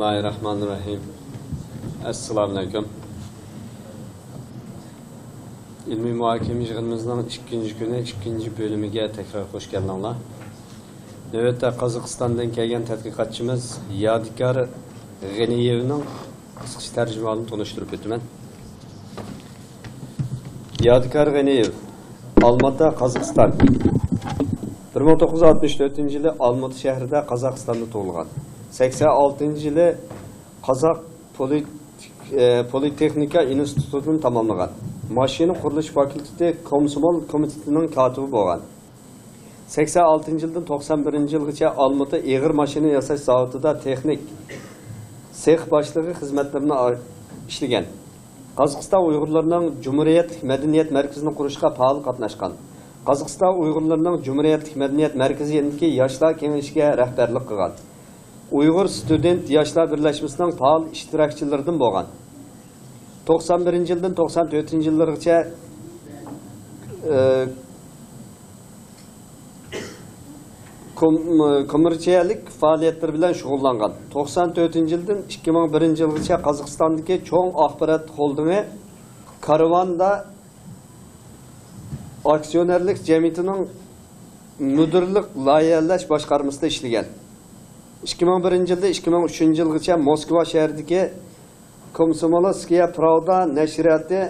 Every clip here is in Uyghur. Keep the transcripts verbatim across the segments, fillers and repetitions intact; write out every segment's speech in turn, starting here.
بىسمىللاھىررەھمانىررەھىم. ئەسسالامۇئەلەيكۇم. ئىلمىي مۇھاكىمە يىغىنىمىزنىڭ ئىككىنچى كۈنى، ئىككىنچى بۆلۈمىگە تەكرار خوش كەلدىڭلار. نۆۋەتتە قازاقىستاندىن كەلگەن تەتقىقاتچىمىز يادىكار غېنىيېۋنىڭ قىسقىچە تەرجىمىھالىنى تونۇشتۇرۇپ ئۆتىمەن. يادىكار غېنىيېۋ، ئالماتا، قازاقىستان. بىر مىڭ توققۇز يۈز ئاتمىش تۆتىنچى يىلى ئالماتا شەھىرىدە، قازاقىستاندا تۇغۇلغان. سەكسەن ئالتىنچى يىلى قازاق پولىت-، ئە، پولىتېخنىكا ئىنستىتۇتىنى تاماملىغان. ماشىنا قۇرۇلۇش فاكۇلتېتى كومسومول كومىتېتىنىڭ كاتىپى بولغان. سەكسەن ئالتىنچى يىلدىن توقسان بىرىنچى يىلغىچە ئالمۇتا ئېغىر ماشىنا ياساش زاۋۇتىدا تېخنىك سېخ باشلىقى خىزمەتلىرىنى ئا-، ئىشلىگەن. قازاقىستان ئۇيغۇرلىرىنىڭ جۇمھۇرىيەتلىك مەدەنىيەت مەركىزىنى قۇرۇشقا پائال قاتناشقان. قازاقىستان ئۇيغۇرلىرىنىڭ جۇمھۇرىيەتلىك مەدەنىيەت مەركىزى يېنىدىكى ياشلار كېڭىشىگە رەھبەرلىك قىلغان. ئۇيغۇر ستۇدېنت ياشلار بىرلەشمىسىنىڭ پائال ئىشتىراكچىلىرىدىن بولغان. توقسان بىرىنچى يىلدىن توقسان تۆتىنچى يىللىرىغىچە، ئى، كوم-، كوممېرسىيەلىك پائالىيەتلىرى بىلەن شۇغۇللانغان. توقسان تۆتىنچى يىلدىن ئىككى مىڭ بىرىنچى يىلغىچە قازاقىستاندىكى چوڭ ئاخبارات خولدىڭى كارۋاندا ئاكسىيونېرلىك جەمئىيىتىنىڭ مۇدىرلىق لايىھەلەش باشقارمىسىدا ئىشلىگەن. ئىككى مىڭ بىرىنچى يىلدىن ئىككى مىڭ ئۈچىنچى يىلغىچە موسكۋا شەھىرىدىكى كومسومولسكىيە پراۋدا نەشرىياتى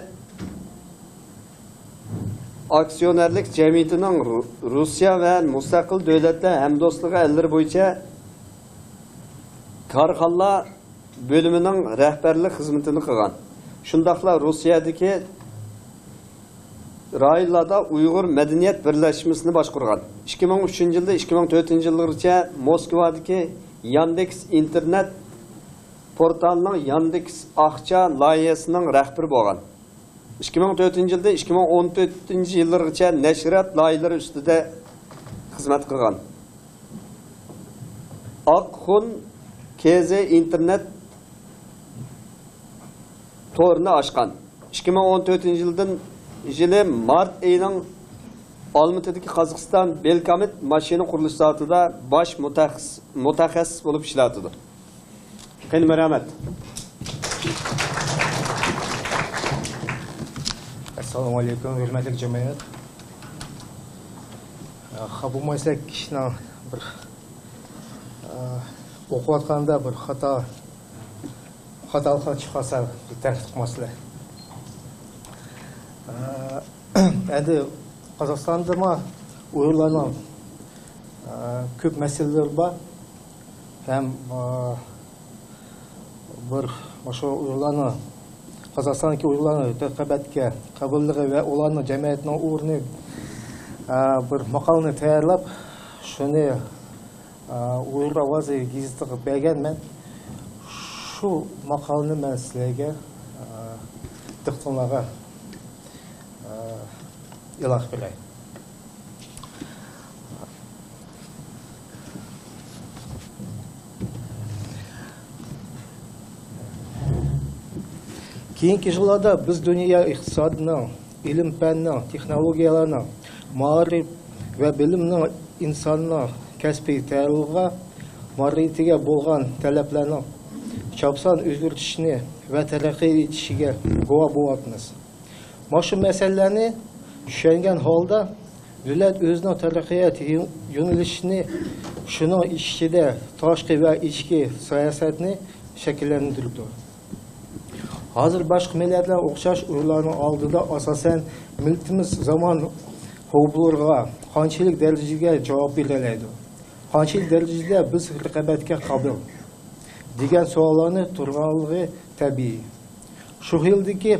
ئاكسىيونېرلىك جەمئىيىتىنىڭ رۇ-، روسىيە ۋە مۇستەقىل دۆلەتلەر ھەمدوستلۇقى ئەللىرى بويىچە كارخانىلار بۆلۈمىنىڭ رەھبەرلىك خىزمىتىنى قىلغان. شۇنداقلا روسىيەدىكى رايونلاردا ئۇيغۇر مەدەنىيەت بىرلەشمىسىنى باشقۇرغان. ئىككى مىڭ ئۈچىنچى يىلدىن ئىككى مىڭ تۆتىنچى يىللىرىغىچە موسكۋادىكى ياندېكس ئىنتېرنېت پورتالىنىڭ ياندېكس ئاقچا لايىھەسىنىڭ رەھبىرى بولغان. ئىككى مىڭ تۆتىنچى يىلدىن ئىككى مىڭ ئون تۆتىنچى يىللىرىغىچە نەشرىيات لايىھەلىرى ئۈستىدە خىزمەت قىلغان. ئاقخۇن كېزى ئىنتېرنېت تورىنى ئاچقان. ئىككى مىڭ ئون تۆتىنچى يىلدىن، يىلى مارت ئېيىنىڭ ئالمۇتىدىكى قازاقىستان بېلكامىت ماشىنا قۇرۇلۇش زاۋۇتىدا باش مۇتەخەسسىس، مۇتەخەسسىس بولۇپ ئىشلەۋاتىدۇ. قېنى، مەرھەمەت. ئەسسالامۇئەلەيكۇم، ھۆرمەتلىك جەمئىيەت. خاپا بولمايسىلەر، كىشىنىڭ بىر، ئوقۇۋاتقاندا بىر خاتا، خاتالىقلار چىقارسا، بىر تەنقىد قىلماسىلەر. ئەمدى قازاقىستاندىمۇ ئۇيغۇرلارنىڭ، ئە، كۆپ مەسىلىلىرى بار. ھەم، ئە، بىر مۇشۇ ئۇيغۇرلارنىڭ، قازاقىستاندىكى ئۇيغۇرلارنىڭ رىقابەتكە قابىللىقى ۋە ئۇلارنىڭ جەمئىيەتنىڭ ئورنى، ئە، بىر ماقالىنى تەييارلاپ، شۇنى، ئە، ئۇيغۇر ئاۋازى گېزىتىغا بەرگەنمەن. شۇ ماقالىنى مەن سىلەرگە، ئە، دىققىتىڭلارغا، ئە، ئېلان قىلىپ بېرەي. كېيىنكى يىللاردا بىز دۇنيا ئىقتىسادىنىڭ، ئىلىم-پەننىڭ، تېخنولوگىيەلەرنىڭ، مائارىپ ۋە بىلىمنىڭ ئىنساننىڭ كەسپىي تەييارلىقىغا، ماھارىتىگە بولغان تەلەپلەرنىڭ چاپسان ئۆزگىرىشىنى ۋە تەرەققىي ئېتىشىگە گۇۋاھ بولۇۋاتىمىز. مانا شۇ مەسىلىلەرنى چۈشەنگەن ھالدا، دۆلەت ئۆزىنىڭ تەرەققىيات يۆ-، يۆنىلىشىنى، شۇنىڭ ئىچىدە تاشقى ۋە ئىچكى سىياسەتنى شەكىللەندۈرىدۇ. ھازىر باشقا مىللەتلەر ئوخشاش ئۇيغۇرلارنىڭ ئالدىدا ئاساسەن مىللىتىمىز زامان ھوبۇلىرىغا قانچىلىك دەرىجىگە جاۋاب بېرەلەيدۇ، قانچىلىك دەرىجىدە بىز رىقابەتكە قابىل دېگەن سوئاللارنى تۇرغانلىقى تەبىئىي. شۇ خىلدىكى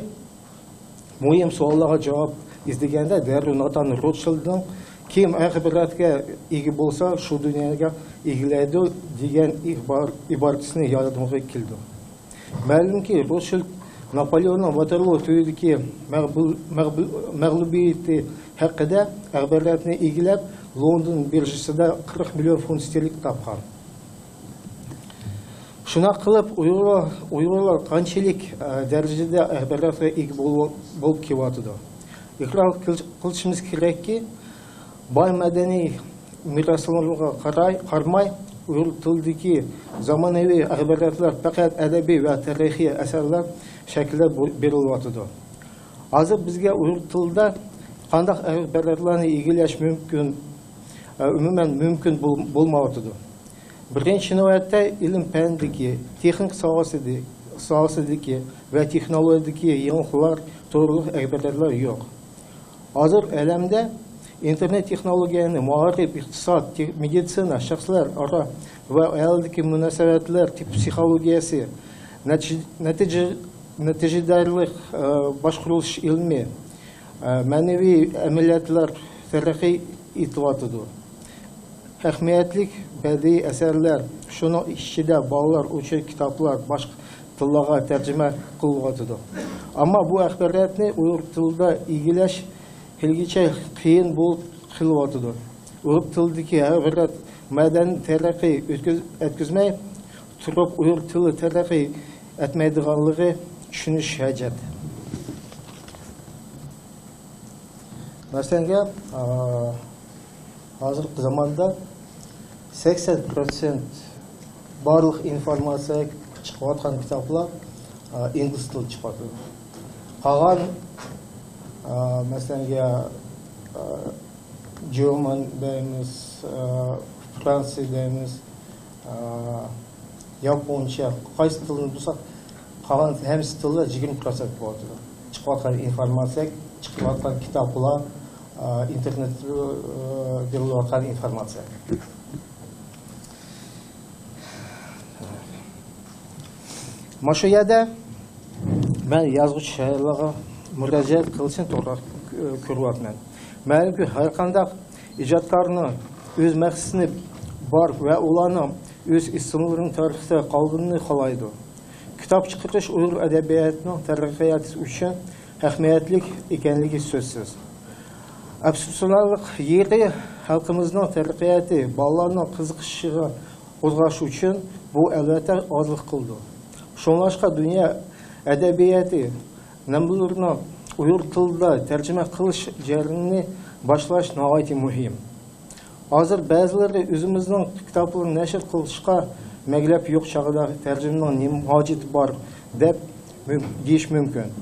مۇھىم سوئاللارغا جاۋاب ئىزدىگەندە، دەررۇ ناتان روتشىلدنىڭ «كىم ئەخباراتقا ئىگە بولسا، شۇ دۇنياغا ئىگىلەيدۇ» دېگەن ئىبار-، ئىبارىسىنى يادىمغا كېلىدۇ. مەلۇمكى، روتشىلد ناپولېئوننىڭ ۋاتېرلو تۆرىدىكى مەغبۇل-، مەغبۇل-، مەغلۇبىيىتى ھەققىدە ئەخباراتنى ئىگىلەپ، لوندون بىرژىسىدا قىرىق مىليون فۇنت ستېرلىنگ تاپقان. شۇنداق قىلىپ، ئۇيغۇرلار، ئۇيغۇرلار قانچىلىك، ئە، دەرىجىدە ئەخباراتقا ئىگە بول-، بولۇپ كېلىۋاتىدۇ؟ ئىقرار قىل-، قىلىشىمىز كېرەككى، باي مەدەنىي مىراسلىرىغا قاراي-، قارىماي، ئۇيغۇر تىلىدىكى زامانىۋى ئەخباراتلار پەقەت ئەدەبىي ۋە تارىخىي ئەسەرلەر شەكلىدە بۇ-، بېرىلىۋاتىدۇ. ھازىر بىزگە ئۇيغۇر تىلىدا قانداق ئەخباراتلارنى ئىگىلەش مۇمكىن، ئە، ئومۇمەن مۇمكىن بول-، بولمايۋاتىدۇ. بىرىنچى نۆۋەتتە، ئىلىم پەندىكى، تېخنىكا ساھەسىدە-، ساھەسىدىكى ۋە تېخنولوگىيەدىكى يېڭىلىقلار توغرۇلۇق ئەخباراتلار يوق. ھازىر ئالەمدە ئىنتېرنېت تېخنولوگىيەنى مائارىپ، ئىقتىساد، تېخ-، مېدىتسىنا، شەخسلەر ئارا ۋە ئائىلىدىكى مۇناسىۋەتلەر، تىپ پسىخولوگىيەسى، نەتىج-، نەتىجە-، نەتىجىدارلىق، ئە، باشقۇرۇلۇش ئىلمى، ئە، مەنىۋى ئەمەلىيەتلەر تەرەققىي ئېتىۋاتىدۇ. ئەھمىيەتلىك بەدىئىي ئەسەرلەر، شۇنىڭ ئىچىدە بالىلار ئۈچۈن كىتابلار باشقا تىللارغا تەرجىمە قىلىنىۋاتىدۇ. ئەمما بۇ ئەخباراتنى ئۇيغۇر تىلىدا ئىگىلەش ھېلىگىچە قىيىن بولۇپ قېلىۋاتىدۇ. ئۇيغۇر تىلىدىكى ئەخبارات مەدەنىيەت تەرەققىي ئۆتكۈز-، ئەتكۈزمەي تۇرۇپ، ئۇيغۇر تىلى تەرەققىي ئەتمەيدىغانلىقى چۈشىنىش ھاجەت. مەسىلەن، ئا، ھازىرقى زاماندا سەكسەن پىرسەنت بارلىق ئىنفورماتسىيە چىقىۋاتقان كىتابلار، ئا، ئىنگلىز تىلىدا چىقىۋاتىدۇ. قالغان، ئا، مەسىلەن، يا، ئا، گېرمان دەيمىز، ئا، فرانسىيە دەيمىز، ئا، ياپونچە، قايسى تىلنى بولسا، قالغان ھەممىسى تىلدا يىگىرمە پىرسەنت بولىدۇ. چىقىۋاتقان ئىنفورماتسىيە، چىقىۋاتقان كىتابلار، ئا، ئىنتېرنېتتا، ئا، بېرىلىۋاتقان ئىنفورماتسىيە. مانا شۇ يەردە مەن يازغۇچى شائىرلارغا مۇراجىئەت قىلىشنى توغرا كۆرۈۋاتىمەن. مەلۇمكى، ھەرقانداق ئىجادكارنىڭ ئۆز مەقسىتى بار ۋە ئۇلارنىڭ ئۆز ئىسىملىرىنىڭ تارىختا قالغىنىنى خالايدۇ. كىتاب چىقىرىش ئۇيغۇر ئەدەبىياتىنىڭ تەرەققىياتى ئۈچۈن ئەھمىيەتلىك ئىكەنلىكى سۆزسىز. ئەپسۇسلىنارلىق يېرى، خەلقىمىزنىڭ تەرەققىياتى بالىلارنىڭ قىزىقىشىغا قوزغاش ئۈچۈن بۇ، ئەلۋەتتە، ئازلىق قىلىدۇ. شۇڭلاشقا، دۇنيا ئەدەبىياتى مەنبىلىرىنى ئۇيغۇر تىلىدا تەرجىمە قىلىش جەريانىنى باشلاش ناھايىتى مۇھىم. ھازىر بەزىلىرى ئۆزىمىزنىڭ كىتابلىرىنى نەشر قىلىشقا مەبلەغ يوق چاغدا تەرجىمىنىڭ نېمە ھاجىتى بار دەپ مۇم-، دېيىش مۇمكىن.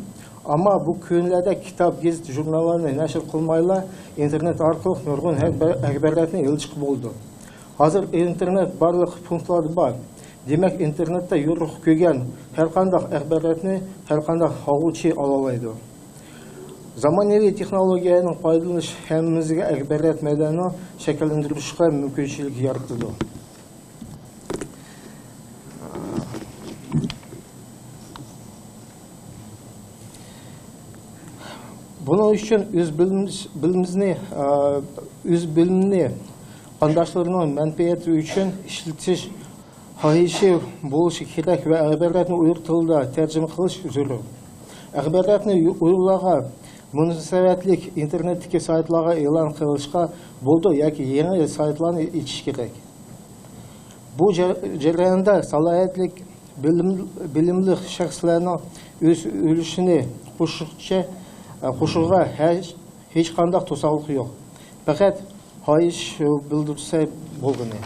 ئەمما بۇ كۈنلەردە كىتاب، گېزىت، ژۇرناللارنى نەشر قىلمايلا، ئىنتېرنېت ئارقىلىق نۇرغۇن ئەخبار-، ئەخباراتنى ئېلىشقا بولىدۇ. ھازىر ئىنتېرنېت بارلىق پونكىتلاردا بار. دېمەك، ئىنتېرنېتتا يورۇققا كۆرگەن ھەرقانداق ئەخباراتنى ھەرقانداق ئاڭلىغۇچى ئالالايدۇ. زامانىۋى تېخنولوگىيەنىڭ پايدىلىنىشى ھەممىمىزگە ئەخبارات مەيدانىنى شەكىللەندۈرۈشكە مۇمكىنچىلىك يارىتىدۇ. بۇنىڭ ئۈچۈن ئۆز بىلىمىز-، بىلىمىمىزنى، ئا، ئۆز بىلىمىنى قانداشلىرىنىڭ مەنپەئەتى ئۈچۈن ئىشلىتىش خاھىشى بولۇشى كېرەك ۋە ئەخباراتنى ئۇيغۇر تىلىدا تەرجىمە قىلىش زۆرۈر. ئەخباراتنى ئۇيغۇرلارغا مۇناسىۋەتلىك ئىنتېرنېتتىكى سايتلارغا ئېلان قىلىشقا بولىدۇ ياكى يېڭى سايتلارنى ئېچىش كېرەك. بۇ جەر-، جەرياندا سالاھىيەتلىك بىلىم-، بىلىملىك شەخسلەرنىڭ ئۆز ئۈلۈشىنى قوشۇشقا، قوشۇشىغا ھەر ھېچقانداق توسالغۇ يوق. پەقەت خاھىش بىلدۈرسە بولغىنى.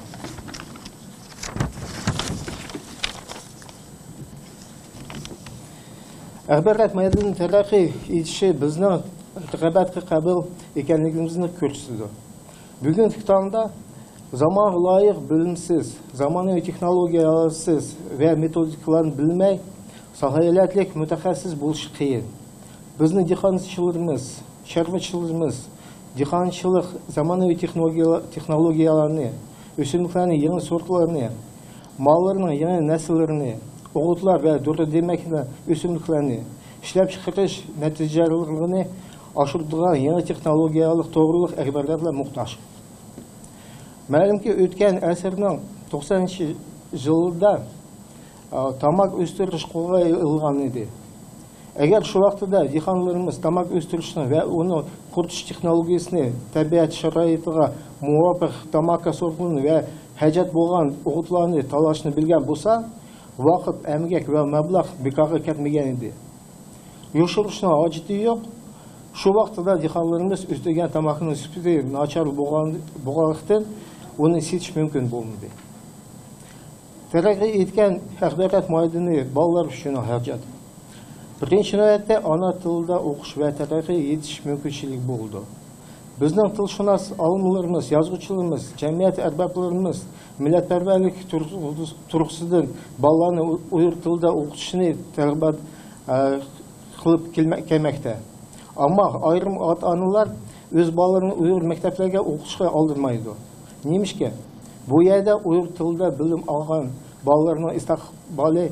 ئەخبارات مەيدانىنىڭ تەرەققىي ئېتىشى بىزنىڭ رىقابەتكە قابىل ئىكەنلىكىمىزنى كۆرسىتىدۇ. بۈگۈنكى تاڭدا زامانغا لايىق بىلىمسىز، زامانىۋى تېخنولوگىيەسىز ۋە مېتودىكىلارنى بىلمەي، سالاھىيەتلىك مۇتەخەسسىس بولۇش قىيىن. بىزنى دېھقانچىلىرىمىز، چارۋىچىلىرىمىز دېھقانچىلىق زامانىۋى تېخنولوگىيە-، تېخنولوگىيەلەرنى، ئۆسۈملۈكلەرنىڭ يېڭى سورتلىرىنى، ماللارنىڭ يېڭى نەسىللىرىنى، ئوغۇتلار ۋە دورا-دېرمەك ئۆسۈملۈكلەرنى ئىشلەپچىقىرىش نەتىجىلىرىنى ئاشۇرىدىغان يېڭى تېخنولوگىيەلىك توغرىلىق ئەخباراتلار موھتاج. مەلۇمكى، ئۆتكەن ئەسىرنىڭ توقسانىنچى يىلىدا، ئا، تاماكا ئۆستۈرۈش قولغا ئېلىنغان ئىدى. ئەگەر شۇ ۋاقتىدا دېھقانلىرىمىز تاماكا ئۆستۈرۈشنىڭ ۋە ئۇنى قۇرۇتۇش تېخنولوگىيەسىنى، تەبىئەت شارائىتىغا مۇۋاپىق تاماكا سورتلىرىنى ۋە ھاجەت بولغان ئوغۇتلارنى تاللاشنى بىلگەن بولسا، ۋاقىت، ئەمگەك ۋە مەبلەغ بىكارغا كەتمىگەن ئىدى. يوشۇرۇشنىڭ ھاجىتى يوق. شۇ ۋاقتىدا دېھقانلىرىمىز ئۆستۈرگەن تاماكىنىڭ سۈپىتى ناچار بولغان، بولغانلىقتىن، ئۇنى سېتىش مۇمكىن بولمىدى. تەرەققىي ئېتكەن ئەخبارات ماھىيىتىنى بالىلار ئۈچۈن ھاجەت. بىرىنچى نۆۋەتتە ئانا تىلدا ئوقۇش ۋە تەرەققىي يېتىش مۇمكىنچىلىكى بولىدۇ. بىزنىڭ تىلشۇناس ئالىملىرىمىز، يازغۇچىلىرىمىز، جەمئىيەت ئەربابلىرىمىز مىللەتپەرۋەرلىك تۇرغۇ-، تۇرغۇسىدىن بالىلارنى ئۇ-، ئۇيغۇر تىلىدا ئوقۇتۇشنى تەلەپ، ئە، قىلىپ كەلمە-، كەلمەكتە. ئەمما ئايرىم ئاتا-ئانىلار ئۆز بالىلىرىنى ئۇيغۇر مەكتەپلەرگە ئوقۇتۇشقا ئالدىرمايدۇ. نېمىشقا؟ بۇ يەردە ئۇيغۇر تىلىدا بىلىم ئالغان بالىلارنىڭ ئىستىقبالى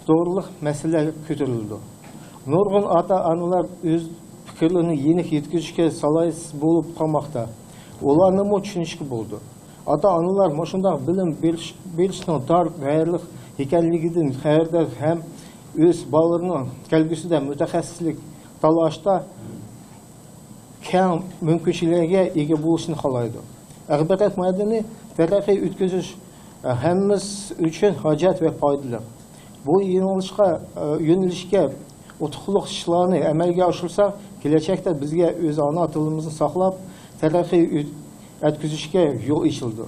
توغرىلىق مەسىلىلەر كۆتۈرۈلىدۇ. نۇرغۇن ئاتا-ئانىلار ئۆز پىكىرلىرىنى يېنىك يەتكۈزۈشكە سالاھىيەتسىز بولۇپ قالماقتا. ئۇلارنىمۇ چۈشىنىشكە بولىدۇ. ئاتا-ئانىلار مۇشۇنداق بىلىم بېرىش، بېرىشنىڭ تار دائىرىلىك ئىكەنلىكىدىن خەۋەردار ھەم ئۆز بالىلىرىنىڭ كەلگۈسىدە مۇتەخەسسىسلىك تاللاشتا كەڭ مۇمكىنچىلىكلەرگە ئىگە بولۇشىنى خالايدۇ. ئەخبارات مەدەنىي تەرەققىي ئۆتكۈزۈش ھەممىمىز ئۈچۈن ھاجەت ۋە پايدىلىق. بۇ يېڭىلىشقا، يۆنىلىشكە ئۇتۇقلۇق ئىشلارنى ئەمەلگە ئاشۇرساق، كېلەچەكتە بىزگە ئۆز ئانا تىلىمىزنى ساقلاپ، تەرەققىي ئۆت-، ئەتكۈزۈشكە يول ئېچىلىدۇ.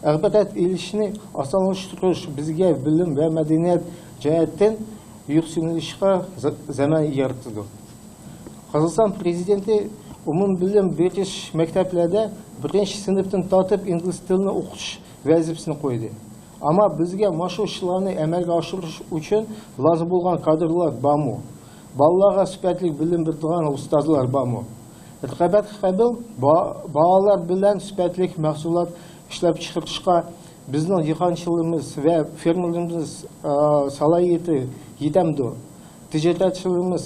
ئەخبارات ئېلىشنى ئاسانلاشتۇرۇش بىزگە بىلىم ۋە مەدەنىيەت جەھەتتىن يۈكسىلىشقا زە-، زەمىن يارىتىدۇ. قازاقىستان پىرېزىدېنتى ئومۇمىي بىلىم بېرىش مەكتەپلەردە بىرىنچى سىنىپتىن تارتىپ ئىنگلىز تىلىنى ئوقۇتۇش ۋەزىپىسىنى قويدى. ئەمما بىزگە مۇشۇ ئىشلارنى ئەمەلگە ئاشۇرۇش ئۈچۈن لازىم بولغان كادىرلار بارمۇ؟ بالىلارغا سۈپەتلىك بىلىم بېرىدىغان ئۇستازلار بارمۇ؟ رىقابەتكە قابىل با-، باھالار بىلەن سۈپەتلىك مەھسۇلات ئىشلەپچىقىرىشقا بىزنىڭ دېھقانچىلىرىمىز ۋە فېرمېرلىرىمىز، ئا، سالاھىيىتى يېتەمدۇ؟ تىجارەتچىلىرىمىز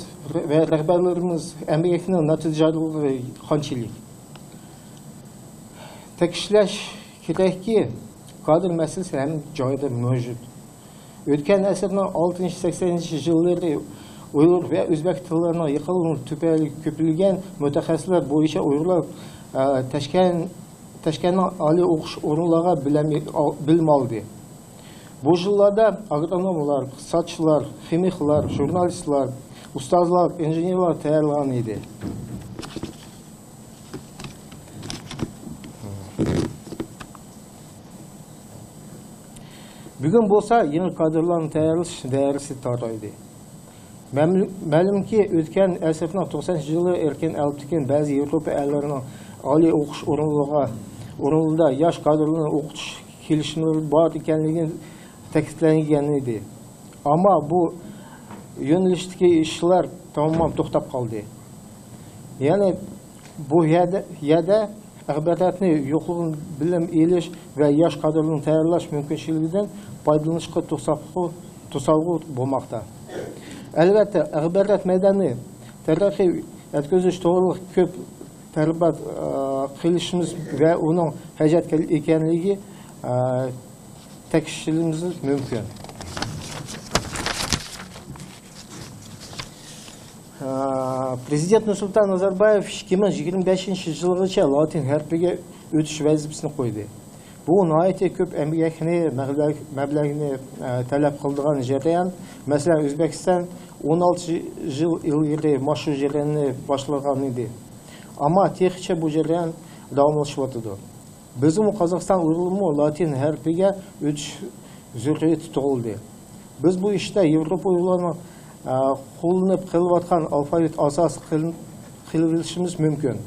ۋە رەھبەرلىرىمىز ئەمگەكنىڭ نەتىجىلىرى قانچىلىك؟ تەكىتلەش كېرەككى، كادىر مەسىلىسى ھەممە جايدا مەۋجۇت. ئۆتكەن ئەسىرنىڭ ئالتمىش سەكسەنىنچى يىللىرى ئۇيغۇر ۋە ئۆزبەك تىللىرىنىڭ يېقىلغان تۈپەيلى كۆپىيگەن مۇتەخەسسىسلەر بويىچە ئۇيغۇرلار، ئە، تەشكەن-، تەشكەننىڭ ئالىي ئوقۇش ئورۇنلىرىغا بىلەم-، بىلىم ئالدى. بۇ يىللاردا ئاگرونوملار، ئىقتىسادچىلار، خىمىيىكلار، ژۇرنالىستلار، ئۇستازلار، ئىنژېنېرلار تەييارلىغان ئىدى. بۈگۈن بولسا يېڭى كادىرلارنى تەييارلاش دائىرىسى تارقايدى. مەملۇ-، مەلۇمكى، ئۆتكەن ئەسىرنىڭ توقسەنىنچى يىلى ئەركىن ئەلپتىكىن بەزى ياۋروپا ئەللىرىنىڭ ئالىي ئوقۇش ئورۇنلىرىغا، ئورۇنلىرىدا ياش كادىرلارنى ئوقۇتۇش كېلىشىملىرى بار ئىكەنلىكى تەكىتلەنگەن ئىدى. ئەمما بۇ يۆنىلىشتىكى ئىشلار تامامەن توختاپ قالدى. يەنى بۇ يەردە، يەردە ئەخباراتنى يۇقىرى بىلىم ئېلىش ۋە ياش كادىرلارنى تەييارلاش مۇمكىنچىلىكىدىن پايدىلىنىشقا توسالغۇ، توسالغۇ بولماقتا. ئەلۋەتتە، ئەخبارات مەيدانىنى تەرەققىي يەتكۈزۈش توغرىلىق كۆپ تەرغىبات، ئە، قىلىشىمىز ۋە ئۇنىڭ ھاجەت ئىكەنلىكى، ئە، تەكىتلىشىمىز مۇمكىن. ئە، پىرېزىدېنت نۇرسۇلتان نازاربايېۋ ئىككى مىڭ يىگىرمە بەشىنچى يىلغىچە لاتىن ھەرپىگە ئۆتۈش ۋەزىپىسىنى قويدى. بۇ ناھايىتى كۆپ ئەمگەكنى، مەبلەغ-، مەبلەغنى، ئە، تەلەپ قىلىدىغان جەريان. مەسىلەن، ئۆزبېكىستان ئون ئالتە يىل ئىلگىرى مانا شۇ جەرياننى باشلىغان ئىدى. ئەمما تېخىچە بۇ جەريان داۋاملىشىۋاتىدۇ. بىزمۇ، قازاقىستان ئۇيغۇرلىرىمۇ لاتىن ھەرپىگە ئۆتۈش زۆرۈرىيىتى تۇغۇلدى. بىز بۇ ئىشتا ياۋروپا ئۇيغۇرلىرىنىڭ، ئە، قوللىنىپ قېلىۋاتقان ئالفاۋىت ئاساسىي قىل-، قىلىۋېلىشىمىز مۇمكىن.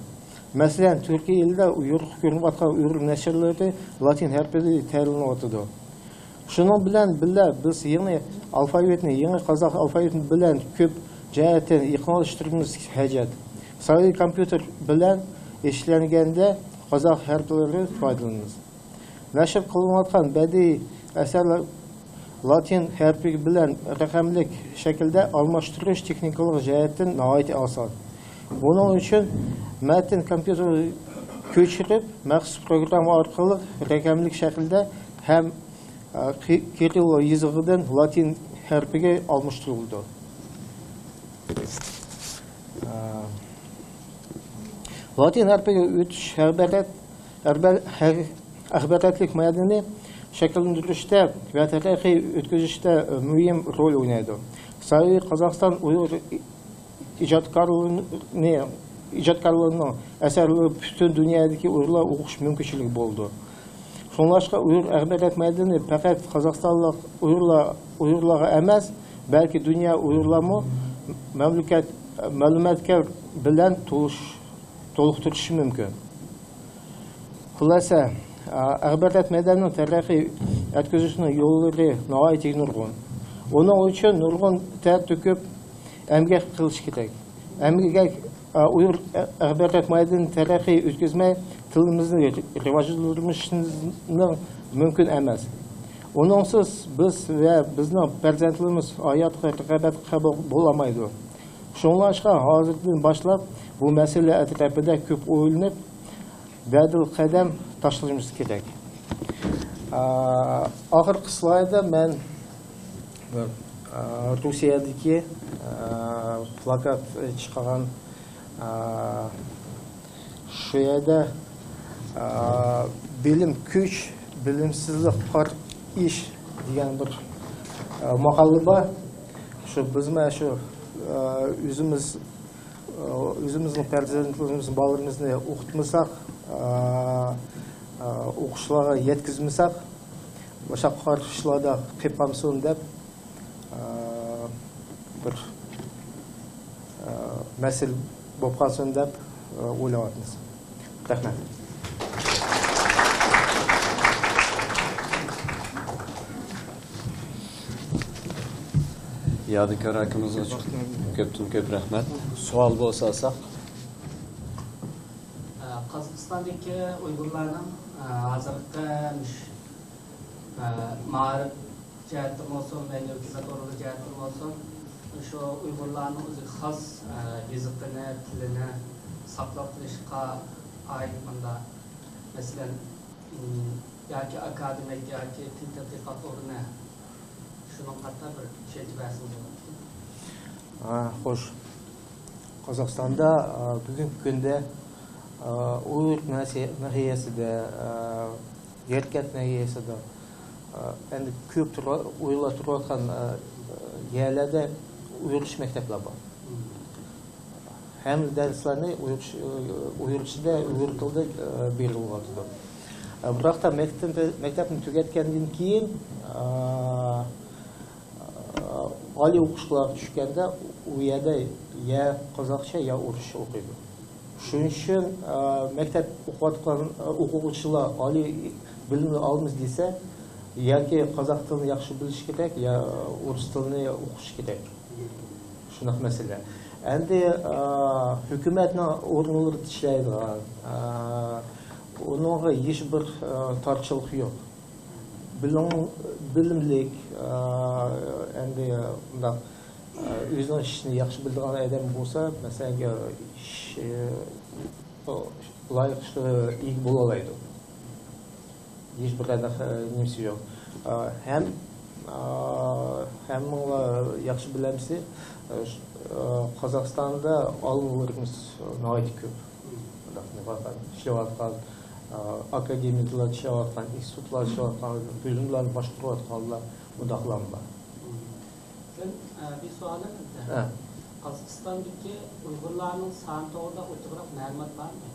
مەسىلەن، تۈركىيە ئېلىدە يورۇق كۆرۈنۈۋاتقان ئۇيغۇر نەشرلىرى لاتىن ھەرپىدە تەييارلىنىۋاتىدۇ. شۇنىڭ بىلەن بىللە، بىز يېڭى ئالفاۋىتنى، يېڭى قازاق ئالفاۋىتى بىلەن كۆپ جەھەتتىن يېقىنلاشتۇرۇشىمىز ھاجەت. سايلى كومپيۇتېر بىلەن ئىشلەنگەندە قازاق ھەرپلىرى پايدىلىنىمىز. نەشر قىلىنىۋاتقان بەدىئىي ئەسەرلەر لاتىن ھەرپى بىلەن رەقەملىك شەكىلدە ئالماشتۇرۇش تېخنىكىلىق جەھەتتىن ناھايىتى ئاسان. بۇنىڭ ئۈچۈن مەتن كومپيۇتېرغا كۆچۈرۈپ، مەخسۇس پروگرامما ئارقىلىق رەقەملىك شەكىلدە ھەم، ئە، قى-، كىرىللو يېزىقىدىن لاتىن ھەرپىگە ئالماشتۇرۇلىدۇ. ئە، لاتىن ھەرپىگە ئۆتۈش ئەخبارات، ئەخبار-، ھەر-، ئەخباراتلىق مەيدانىنى شەكىللەندۈرۈشتە ۋە تەرەققىي ئۆتكۈزۈشتە مۇھىم رول ئوينايدۇ. سايلى قازاقىستان ئۇيغۇر ئىجادكارلىرىنى، ئىجادكارلىرىنىڭ ئەسەرلىرى پۈتۈن دۇنيادىكى ئۇيغۇرلار ئوقۇش مۇمكىنچىلىكى بولىدۇ. شۇڭلاشقا ئۇيغۇر ئەخبارات مەيدانى پەقەت قازاقىستانلىق ئۇيغۇرلار، ئۇيغۇرلارغا ئەمەس، بەلكى دۇنيا ئۇيغۇرلارمۇ مەملىكەت مەلۇماتكار بىلەن تولۇش-، تولۇقتۇرۇشى مۇمكىن. خۇلاسە، ئەخبارات مەيدانىنىڭ تەرەققىي ئەتكۈزۈشنىڭ يوللىرى ناھايىتى نۇرغۇن. ئۇنىڭ ئۈچۈن نۇرغۇن تەر تۆكۈپ، ئەمگەك قىلىش كېرەك. ئەمگەك، ئۇيغۇر ئەخبارات مەيدانىنى تەرەققىي ئۆتكۈزمەي، تىلىمىزنى راۋاجلاندۇرۇشىمىز مۇمكىن ئەمەس. ئۇنىڭسىز بىز ۋە بىزنىڭ پەرزەنتلىرىمىز ھاياتقا رىقابەتكە قابىل بولالمايدۇ. شۇڭلاشقا ھازىردىن باشلاپ بۇ مەسىلە ئەتراپىدا كۆپ ئويلىنىپ، دەدىل قەدەم تاشلىشىمىز كېرەك. ئا، ئاخىرقى سلايددا مەن بىر، ئا، روسىيەدىكى، ئا، پلاكات چىقارغان، ئا، شۇ يەردە، ئا، «بىلىم كۈچ، بىلىمسىزلىك پار ئىش» دېگەن بىر، ئا، ماقالە بار. شۇ بىزمۇ شۇ، ئا، ئۆزىمىز ئۆزىمىزنىڭ پەرزەنتلىرىمىزنى، بالىلىرىمىزنى ئوقۇتمىساق، ئوقۇشلارغا يەتكۈزمىسەك، باشقا قارىشلاردا قېلىپ قالمىسۇن دەپ، بىر مەسىلە بولۇپ قالسۇن دەپ ئويلاۋاتىمىز. رەھمەت. يادىكار ئاكىمىزغا كۆپتىن كۆپ رەھمەت. سوئال بولسا ئالساق. قازاقىستاندىكى ئۇيغۇرلارنىڭ ھازىرقى مۇش-، مائارىپ جەھەتتىن بولسۇن، مەيلى ھۆكۈمەت ئورۇنلىرى جەھەتتىن بولسۇن، شۇ ئۇيغۇرلارنىڭ ئۆزىگە خاس يېزىقىنى، تىلىنى ساقلاپ قېلىشقا ئائىت مۇنداق، مەسىلەن، ياكى ئاكادېمىك ياكى تىل تەتقىقات ئورنى، شۇنىڭغا قارىتا بىر چۈشەنچە بەرسىڭىز بولاتتى. ھە، خوش. قازاقىستاندا، ئا، بۈگۈنكى كۈندە، ئا، ئۇيغۇر ناھىيەسىدە، ئا، يەركەنت ناھىيەسىدە، ئا، ئەمدى كۆپ تۇرۇ-، ئۇيغۇرلار تۇرۇۋاتقان، ئا، يەرلەردە ئۇيغۇرچە مەكتەپلەر بار. ھەممە دەرسلەرنى ئۇيغۇرچە، ئۇيغۇرچىدا، ئۇيغۇر تىلىدا، ئە، بېرىلىۋاتىدۇ. ئە، بىراق تا مەكتەپنى، مەكتەپنى تۈگەتكەندىن كېيىن، ئە، ئە، ئالىي ئوقۇشقا چۈشكەندە ئۇ يەردە يا قازاقچە، يا ئورۇسچە ئوقۇيدۇ. شۇنىڭ ئۈچۈن، ئە، مەكتەپ ئوقۇۋاتقان، ئە، ئوقۇغۇچىلار ئالىي بىلىمنى ئالىمىز دېسە، ياكى قازاق تىلىنى ياخشى بىلىشى كېرەك، يا ئورۇس تىلىنى ئوقۇشى كېرەك. شۇنداق مەسىلە. ئەمدى، ئا، ھۆكۈمەتنىڭ ئورۇنلىرىدا ئىشلەيدىغان، ئا، ئۇنىڭغا ھېچ بىر، ئا، تارتچىلىق يوق. بىلىم-، بىلىملىك، ئا، ئەمدى مۇنداق، ئا، ئۆزىنىڭ ئىشىنى ياخشى بىلىدىغان ئادەم بولسا، مەسىلەن، ئىش، ئا، لايىق ئىشقا ئىگە بولالايدۇ. ھېچ بىر قانداق، ئە، نېمىسى يوق. ئە، ھەم، ئە، ھەممىڭلار ياخشى بىلەمسىز، ئە، ش-، ئە، قازاقىستاندا ئالىملىرىمىز ناھايىتى كۆپ. مۇنداق نېمە قىلغان، ئىشلەۋاتقان، ئە، ئاكادېمىيەدىلا ئىشلەۋاتقان، ئىنستىتۇتلاردا ئىشلەۋاتقان، بۆلۈملەرنى باشقۇرۇۋاتقانلار، مۇنداقلارمۇ بار. سەن، ئە، بىر سوئالىم بار. ھە. قازاقىستاندىكى ئۇيغۇرلارنىڭ سانى توغرىدا ئوچۇقراق مەلۇمات بارمۇ؟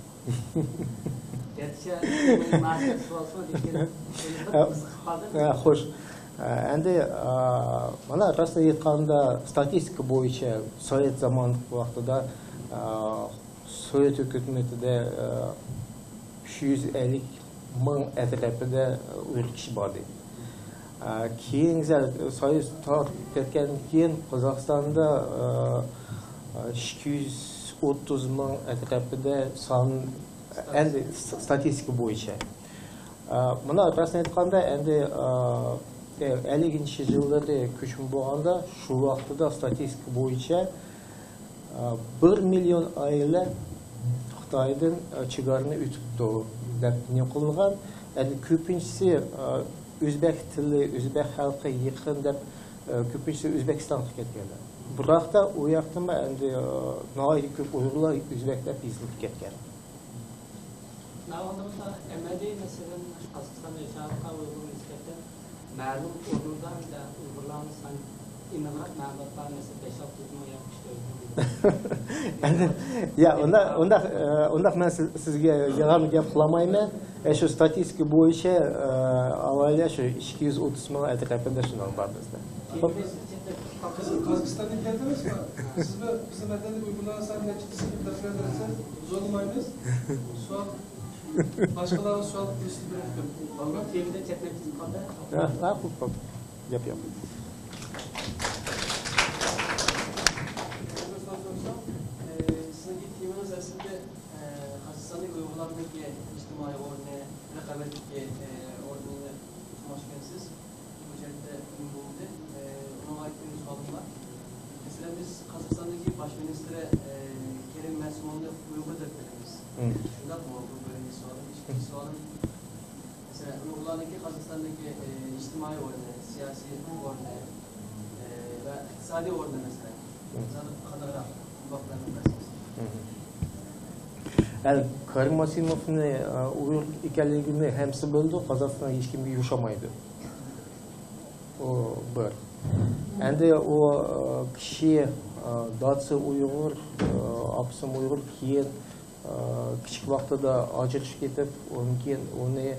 گەرچە مۇناسىۋەتسىز بولسىمۇ، لېكىن بىر قىزىقىپ قالدىم. ھە، خوش. ئە، ئەمدى، ئە، مانا راستىنى ئېيتقاندا، ستاتىستىكا بويىچە سوۋېت زامانى ۋاقتىدا، ئە، سوۋېت ھۆكۈمىتىدە، ئە، ئۈچ يۈز ئەللىك مىڭ ئەتراپىدا ئۇيغۇر كىشى بار ئىدى. ئە، كېيىن سويۇز تارقىپ كەتكەندىن كېيىن قازاقىستاندا، ئە، ئىككى يۈز ئوتتۇز مىڭ ئەتراپىدا سان، ئەمدى س-، ستاتىستىكا بويىچە. ئە، مانا راستىنى ئېيتقاندا، ئەمدى، ئە، ئەللىكىنچى يىللىرى كۆچمە بولغاندا، شۇ ۋاقتىدا ستاتىستىكا بويىچە بىر مىليون ئائىلە خىتايدىن چېگرانى ئۆتۈپتۇ دەپ نېمە قىلىنغان. ئەمدى كۆپىنچىسى ئۆزبەك تىلى، ئۆزبەك خەلقى يېقىن دەپ، كۆپىنچىسى ئۆزبېكىستانغا كەتكەنلەر. بىراقتا ئۇ ياقتىمۇ ئەمدى ناھايىتى كۆپ ئۇيغۇرلار ئۆزبەك دەپ يېزىلىپ كەتكەن. ناۋادا ئەمەلىي، مەسىلەن، قازاقىستاندا ياشاۋاتقان ئۇيغۇر نىسبەتەن مەلۇم ئورۇندا ئۇيغۇرلارنىڭ سانى ئېنىقراق مەلۇمات بار، مەسىلەن، بەش ئالتە يۈز مىڭ يا ئۈچ تۆت يۈز مىڭ. يا، ئۇنداق، ئۇنداق، ئە، ئۇنداق مەن سىز، سىزگە يالغان گەپ قىلالمايمەن. ئە، شۇ ستاتىستىكا بويىچە، ئە، ئالايلى شۇ ئىككى يۈز ئوتتۇز مىڭ ئەتراپىدا شۇنداق بار بىزدە. قازاقىستاندىن كەلدىڭىزمۇ؟ سىزمۇ بىزنىڭ ۋەتەندىكى ئۇيغۇرلارنىڭ سانى نەچچە دېسە، بىر دەرسلەر دېسە، زورلىمايمىز. سوئال، باشقىلارغا سوئال قىلىشنى بىلمىدىم. بالىلار تېمىدىن چەتنەپ كېتىپ قالدى. ھە، ھە، خوپ، خوپ. گەپ يوق. سىزنىڭكى تېمىڭىز ئەسلىدە، ئە، قازاقىستاندىكى ئۇيغۇرلارنىڭكى ئىجتىمائىي ئورنى، رىقابەتتىكى، ئە، ئورنىنى تونۇشكەنسىز. بۇ جەھەتتە مۇھىم بولدى. ئە، ئۇنىڭغا ئىككىنچى سوئالىم بار. مەسىلەن، بىز قازاقىستاندىكى باش مىنىستىرى، ئە، كېرىم مەسىموۋنى ئۇيغۇر دەپ بىلىمىز. مم. شۇنداقمۇ؟ بۇ بىرىنچى سوئالىم. ئىككىنچى سوئالىم، مەسىلەن، ئۇيغۇرلارنىڭكى قازاقىستاندىكى، ئە، ئىجتىمائىي ئورنى، سىياسىي ئورنى، ئە، ۋە ئىقتىسادىي ئورنى، مەسىلەن، مم. مىسال قانداقراق بۇ ھەقتە بىر بەرسىڭىز. مم. يەنى كېرىم مەسىموۋنى، ئە، ئۇيغۇر ئىكەنلىكىنى ھەممىسى بىلىدۇ، قازاقىستاندا ھېچكىمگە يوشۇرمايدۇ. ئۇ بىر. ئەمدى ئۇ، ئە، كىشى، ئە، دادىسى ئۇيغۇر، ئە، ئاپىسى ئۇيغۇر، كېيىن، ئە، كىچىك ۋاقتىدا ئاجرىشىپ كېتىپ، ئۇنىڭ كېيىن ئۇنى،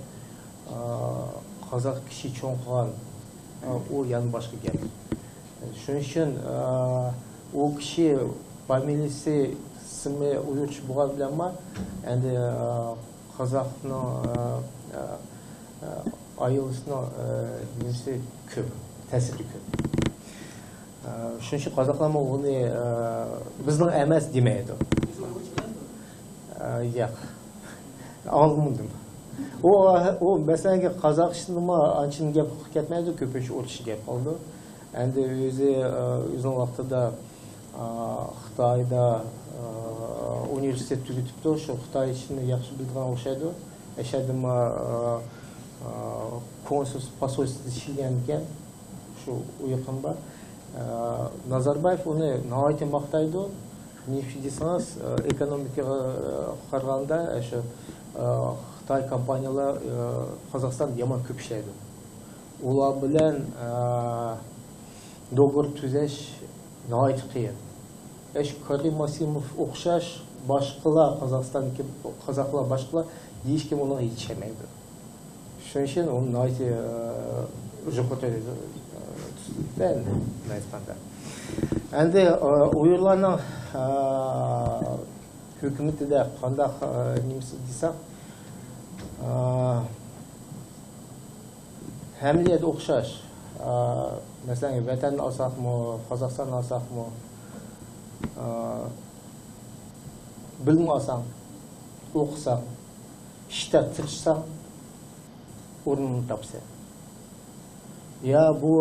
ئە، قازاق كىشى چوڭ قىلغان، ئە، ئۇ يەنە باشقا گەپ. شۇنىڭ ئۈچۈن، ئە، ئۇ كىشى فامىلىسى، ئىسمى ئۇيغۇرچە بولغان بىلەنمۇ، ئەمدى، ئە، قازاقنىڭ، ئە، ئە، ئە، ئايالىسىنىڭ، ئە، نېمىسى كۆپ، تەسىرى كۆپ. ئە، شۇنىڭ ئۈچۈن قازاقلارمۇ ئۇنى، ئە، بىزنىڭ ئەمەس دېمەيدۇ. ئە، ياق. ئاڭلىمىدىم. ئۇ، ئۇ مەسىلەنگە قازاقىستانمۇ ئانچىنى گەپ قىلىپ كەتمەيدۇ، كۆپىنچە ئورۇسچە گەپ قىلىدۇ. ئەمدى ئۆزى، ئە، ئۆزىنىڭ ۋاقتىدا، ئە، خىتايدا، ئە، ئۇنىۋېرسىتېت تۈگىتىپتۇ. شۇ خىتايچىنى ياخشى بىلىدىغان ئوخشايدۇ. ئەشەدىمۇ، ئە، ئە، كونسۇل پوسولستۋودا ئىشلىگەنىكەن. شۇ ئۇيقۇم بار. ئە، نازاربايېف ئۇنى ناھايىتى ماختايدۇ. نېمىشقا دېسىڭىز، ئە، ئېكونومىكىغا، ئە، قارىغاندا، ئە، شۇ، ئە، خىتاي كومپانىيەلەر، ئە، قازاقىستاندا يامان كۆپ ئىشلەيدۇ. ئۇلار بىلەن، ئە، دوغرا تۈزەش ناھايىتى قىيىن. ئەش كېرىم ماسىموف ئوخشاش باشقىلار، قازاقىستاندىكى قازاقلار، باشقىلار ھېچكىم ئۇنىڭغا يېتىشەلمەيدۇ. شۇنىڭ ئۈچۈن ئۇنى ناھايىتى، ئە، يۇقىرى، ئە، تۇتۇپتۇ ئەمدى، ناھايىتى قانداق. ئەمدى، ئە، ئۇيغۇرلارنىڭ، ئە، ھۆكۈمىتىدە قانداق، ئە، نېمىسى دېسەك، ئە، ھەممە يەردە ئوخشاش. ئە، مەسىلەن، ۋەتەننى ئالساقمۇ، قازاقىستاننى ئالساقمۇ، ئە، بىلىم ئالساڭ، ئوقۇساڭ، ئىشتا تىرىشساڭ، ئورنۇڭنى تاپىسەن. يا بۇ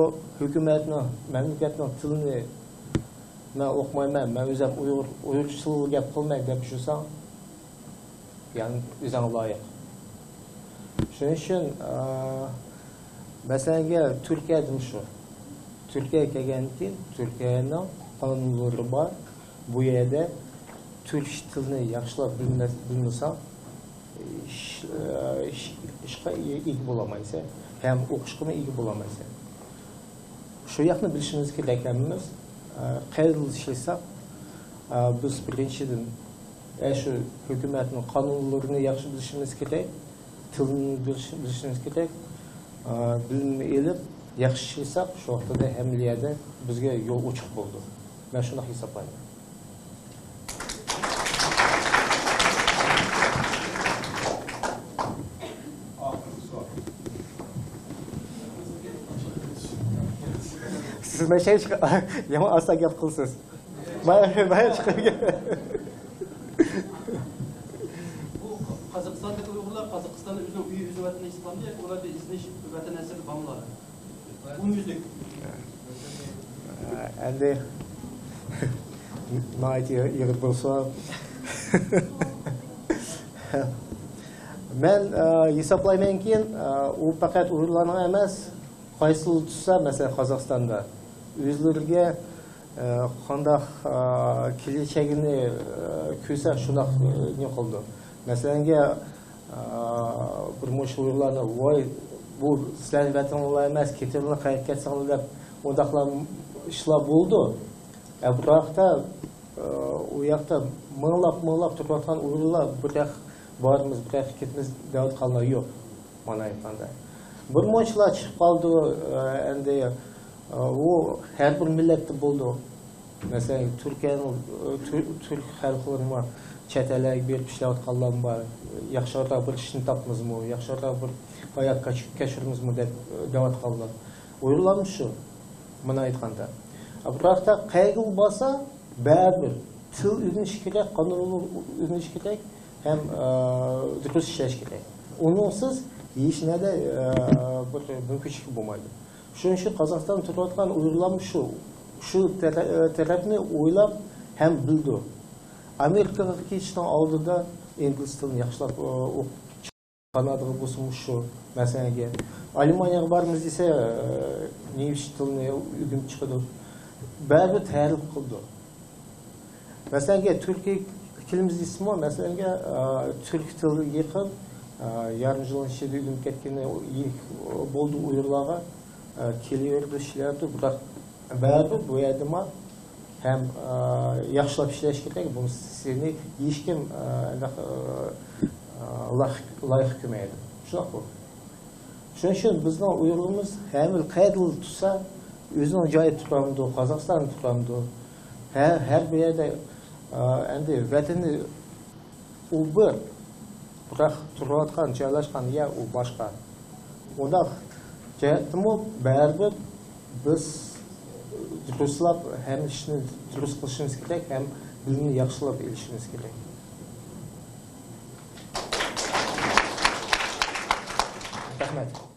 ھۆكۈمەتنىڭ، مەملىكەتنىڭ تىلىنى مەن ئوقۇمايمەن، مەن ئۆزۈم ئۇيغۇر، ئۇيغۇرچە تىلدا گەپ قىلماي دەپ يۈرسەڭ، يەنى ئۆزۈڭگە لايىق. شۇنىڭ ئۈچۈن، ئە، مەسىلەنگە تۈركىيەدىمۇ شۇ. تۈركىيەگە كەلگەندىن كېيىن، تۈركىيەنىڭ قانۇنلىرى بار. بۇ يەردە تۈرك تىلىنى ياخشىلاپ بىلمە-، بىلمىسەڭ، ئىش، ئىش، ئىشقا ئىگە بولالمايسەن، ھەم ئوقۇشقىمۇ ئىگە بولالمايسەن. شۇ ياقنى بىلىشىمىز كېرەك ھەممىمىز. قايسىدا ئىشلىسەك، بىز بىرىنچىدىن، شۇ ھۆكۈمەتنىڭ قانۇنلىرىنى ياخشى بىلىشىمىز كېرەك، تىلىنى بىلىش-، بىلىشىمىز كېرەك. بىلىمنى ئېلىپ، ياخشى ئىشلىسەك، شۇ ۋاقىتتا ھەممە يەردە بىزگە يول ئوچۇق بولىدۇ. مەن شۇنداق ھېسابلايمەن. سىز مەن شەي چىقا-، يامان ئاستا گەپ قىلىسىز. مايا، مايا چىقىپ. بۇ قازاقىستاندىكى ئۇيغۇرلار قازاقىستاندا ئۆزىنىڭ ئۆيى، ئۆزىنىڭ ۋەتىنى ھېسابلامدۇ ياكى ئۇلاردا ئىزدىنىش ۋەتەن ھەسرىتى بارمۇ؟ ئومۇميۈزلۈك. ئەمدى ناھايىتى ئېغىر بىر سوئال. مەن، ئە، ھېسابلايمەنكى، ئە، ئۇ پەقەت ئۇيغۇرلارنىڭ ئەمەس، قايسىلا تۇتسا، مەسىلەن، قازاقىستاندا ئۆزلىرىگە، ئە، قانداق، ئە، كېلەچەكنى، ئە، كۆرسە، شۇنداق، ئە، نېمە قىلىدۇ. مەسىلەنگە، ئا، بىر مۇشۇ ئۇيغۇرلارنى، ۋاي، بۇ سىلەرنىڭ ۋەتىنىڭلار ئەمەس، كېتىڭلار، قايتىپ كەتسەڭلار دەپ، ئۇنداقلار ئىشلار بولىدۇ. ئە، بۇ ھەقتە، ئە، ئۇ ياقتا مىڭلاپ، مىڭلاپ تۇرۇۋاتقان ئۇيغۇرلار بىر ياق بارىمىز، بىر ياققا كېتىمىز دەۋاتقانلار يوق. مانا ئېيتقاندا، بىر مۇنچىلار چىقىپ قالىدۇ، ئە، ئەمدى، ئە، ئۇ ھەر بىر مىللەتتە بولىدۇ. مەسىلەن، تۈركىيەنىڭ، ئە، تۈر-، تۈرك خەلقلىرىمۇ چەت ئەللەرگە بېرىپ ئىشلەۋاتقانلارمۇ بار. ياخشىراق بىر ئىشنى تاپىمىزمۇ، ياخشىراق بىر ھايات كەچ-، كەچۈرىمىزمۇ دەپ، ئە، دەۋاتقانلار. ئۇيغۇرلارمۇ شۇ. مانا ئېيتقاندا، بىراقتا قەيەرگىمۇ بارسا، بەرىبىر تىل ئۆگىنىش كېرەك، قانۇننى ئۆگىنىش كېرەك ھەم، ئە، دۇرۇس ئىشلەش كېرەك. ئۇنىڭسىز ھېچ نەدە، ئە، بىر مۇمكىنچىلىك بولمايدۇ. شۇنىڭ ئۈچۈن قازاقىستاندا تۇرۇۋاتقان ئۇيغۇرلارمۇ شۇ، شۇ تەرە-، تەرەپنى ئويلاپ ھەم بىلىدۇ. ئامېرىكىغا كېتىشنىڭ ئالدىدا ئىنگلىز تىلىنى ياخشىلاپ، ئە، ئوقۇپ كانادىغا بولسىمۇ شۇ، مەسىلەنگە، ئالمانىيەگە بارىمىز دېسە، نېمىس تىلىنى ئۆگىنىپ چىقىدۇ. بەرىبىر تەرىپ قىلىدۇ. مەسىلەنگە، تۈركىيەگە كېلىمىز دېسىمۇ، مەسىلەنگە، تۈرك تىلىغا يېقىن، يېرىم يىلنىڭ ئىچىدە ئۆگىنىپ كەتكىنى بولدى ئۇيغۇرلارغا، كېلىۋېرىدۇ، ئىشلەۋېرىدۇ، بىراق بەرىبىر بۇ يەردىمۇ ھەم، ئە، ياخشىلاپ ئىشلەش كېرەك، بۇنى سېنى ھېچكىم، ئە، ئانداق، ئە، ئە، لايىق، لايىق كۆرمەيدۇ. شۇنداققۇ؟ شۇنىڭ ئۈچۈن بىزنىڭ ئۇيغۇرىمىز ھەممە قەيەردىلا تۇرسا، ئۆزىنىڭ جايىدا تۇرامدۇ، قازاقىستاندا تۇرامدۇ، ھە-، ھەر بىر يەردە، ئە، ئەمدى ۋەتىنى ئۇ بىر، بىراق تۇرۇۋاتقان، جايلاشقان يەر ئۇ باشقا. ئۇنداق جەھەتتىمۇ بەرىبىر بىز دۇرۇسلاپ ھەم ئىشنى دۇرۇس قىلىشىمىز كېرەك، ھەم بىلىمنى ياخشىلاپ ئېلىشىمىز كېرەك. رەھمەت.